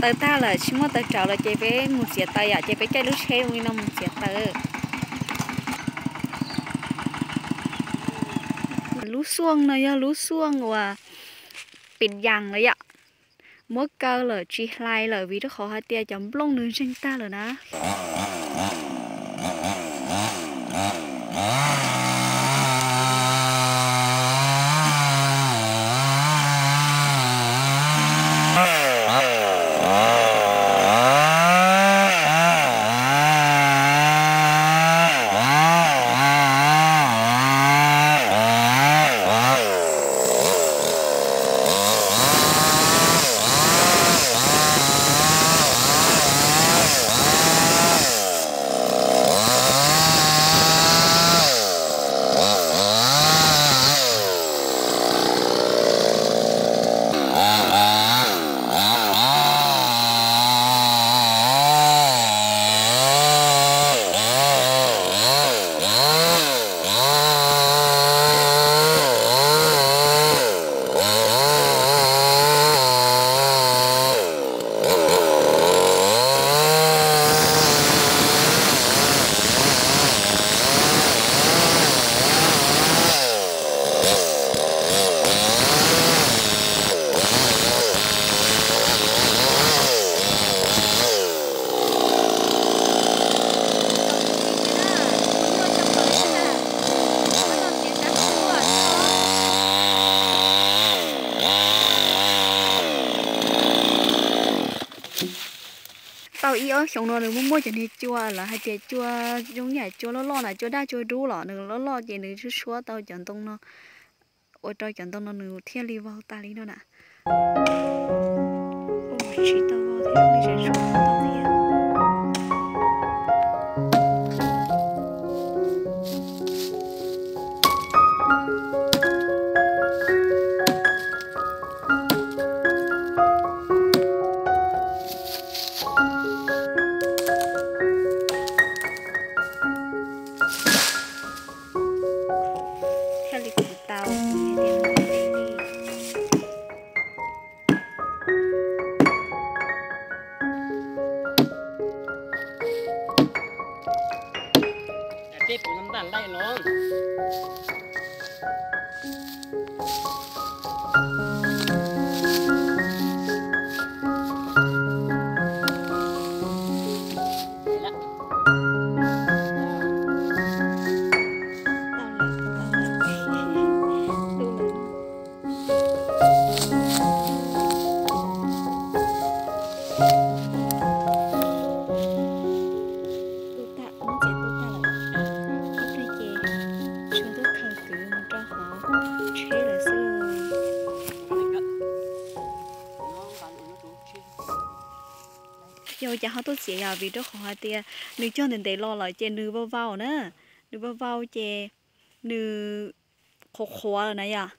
Taws tag lawm, tsis muaj taws rauv lawm ces peb mus txiav taws yom, ces peb caij lub tsheb li no mus txiav taws. Lub xuaj no yog lub xuaj uas pim yas lawm yom. Muab kaw lawm tsis hlais lawm vim rau qhov hais tias cov nplooj nws ntseeg tag lawm na. Tau ib ob xyoo no nws muaj muaj cov niag cua lawv hais tias cua zoo yam cua loj loj na, cua daj cua dub los nws loj loj ces nws suab suab tau cov ntoo no, ua rau cov ntoo no nws thiaj li vau tas li no na. Tsis tau vau thiab, nws tseem suab tau thiab. Thiaj li kuv tau. Tub tag, muab txiav tub tag lawm. Ib pliag ces tshuav tuaj khaws kwv mus rau hauv tsheb lawm xwb. Yog ua cas ho tuaj txiav yog vim rau qhov hais tias nws cog ntev ntev los lawm ces nws vau vau na, nws vau vau ces nws qhuav qhuav lawm na yom.